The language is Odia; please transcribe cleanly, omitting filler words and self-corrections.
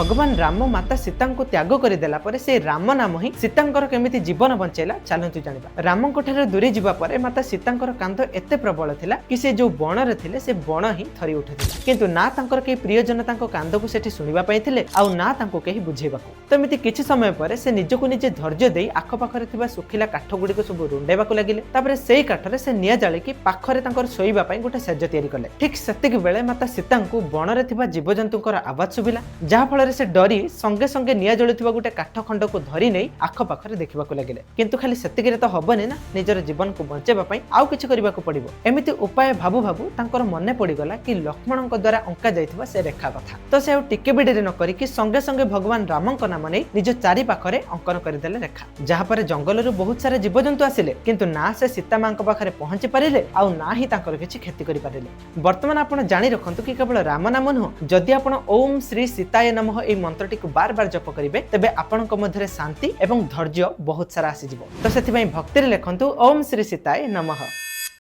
ଭଗବାନ ରାମ ମାତା ସୀତାଙ୍କୁ ତ୍ୟାଗ କରିଦେଲା ପରେ ସେ ରାମ ନାମ ହିଁ ସୀତାଙ୍କର କେମିତି ଜୀବନ ବଞ୍ଚେଇଲା, ଚାଲନ୍ତୁ ଜାଣିବା। ରାମଙ୍କ ଠାରୁ ଦୂରେଇ ଯିବା ପରେ ମାତା ସୀତାଙ୍କର କାନ୍ଦ ଏତେ ପ୍ରବଳ ଥିଲା କି ସେ ଯୋଉ ବଣରେ ଥିଲେ, ସେ ବଣ ହିଁ ଥରି ଉଠୁଥିଲା। କିନ୍ତୁ ନା ତାଙ୍କର କେହି ପ୍ରିୟଜନ ତାଙ୍କ କାନ୍ଦକୁ ସେଠି ଶୁଣିବା ପାଇଁ ଥିଲେ, ଆଉ ନା ତାଙ୍କୁ କେହି ବୁଝେଇବାକୁ। ତ ଏମିତି କିଛି ସମୟ ପରେ ସେ ନିଜକୁ ନିଜେ ଧୈର୍ଯ୍ୟ ଦେଇ ଆଖପାଖରେ ଥିବା ଶୁଖିଲା କାଠ ଗୁଡ଼ିକୁ ସବୁ ରୁଣ୍ଡେଇବାକୁ ଲାଗିଲେ। ତାପରେ ସେଇ କାଠରେ ସେ ନିଆଁ ଜାଳିକି ପାଖରେ ତାଙ୍କର ଶୋଇବା ପାଇଁ ଗୋଟେ ଶେଜ ତିଆରି କଲେ। ଠିକ ସେତିକି ବେଳେ ମାତା ସୀତାଙ୍କୁ ବଣରେ ଥିବା ଜୀବଜନ୍ତୁଙ୍କର ଆବାଜ ଶୁଭିଲା, ଯାହା ଫଳରେ ସେ ଡରି ସଙ୍ଗେ ସଙ୍ଗେ ନିଆଁ ଜଳୁଥିବା ଗୋଟେ କାଠ ଖଣ୍ଡକୁ ଧରି ନେଇ ଆଖପାଖରେ ଦେଖିବାକୁ ଲାଗିଲେ। କିନ୍ତୁ ଖାଲି ସେତିକିରେ ତ ହବନି ନା, ନିଜର ଜୀବନକୁ ବଞ୍ଚେଇବା ପାଇଁ ଆଉ କିଛି କରିବାକୁ ପଡିବ। ଏମିତି ଉପାୟ ଭାବୁ ଭାବୁ ତାଙ୍କର ମନେ ପଡିଗଲା କି ଲକ୍ଷ୍ମଣଙ୍କ ଦ୍ୱାରା ଅଙ୍କା ଯାଇଥିବା ସେ ରେଖା କଥା। ତ ସେ ଆଉ ଟିକେ ବି ଡେରି ନ କରିକି ସଙ୍ଗେ ସଙ୍ଗେ ଭଗବାନ ରାମଙ୍କ ନାମ ନେଇ ନିଜ ଚାରି ପାଖରେ ଅଙ୍କନ କରିଦେଲେ ରେଖା। ଯାହାପରେ ଜଙ୍ଗଲରୁ ବହୁତ ସାରା ଜୀବଜନ୍ତୁ ଆସିଲେ, କିନ୍ତୁ ନା ସେ ସୀତା ମାଙ୍କ ପାଖରେ ପହଞ୍ଚି ପାରିଲେ, ଆଉ ନା ହିଁ ତାଙ୍କର କିଛି କ୍ଷତି କରିପାରିଲେ। ବର୍ତ୍ତମାନ ଆପଣ ଜାଣି ରଖନ୍ତୁ କି କେବଳ ରାମ ନାମ ନୁହଁ, ଯଦି ଆପଣ ଓମ୍ ଶ୍ରୀ ସୀତାୟ ନମଃ ଏଇ ମନ୍ତ୍ରଟିକୁ ବାର ବାର ଜପ କରିବେ, ତେବେ ଆପଣଙ୍କ ମଧ୍ୟରେ ଶାନ୍ତି ଏବଂ ଧୈର୍ଯ୍ୟ ବହୁତ ସାରା ଆସିଯିବ। ତ ସେଥିପାଇଁ ଭକ୍ତିରେ ଲେଖନ୍ତୁ, ଓମ୍ ଶ୍ରୀ ସୀତାୟ ନମଃ।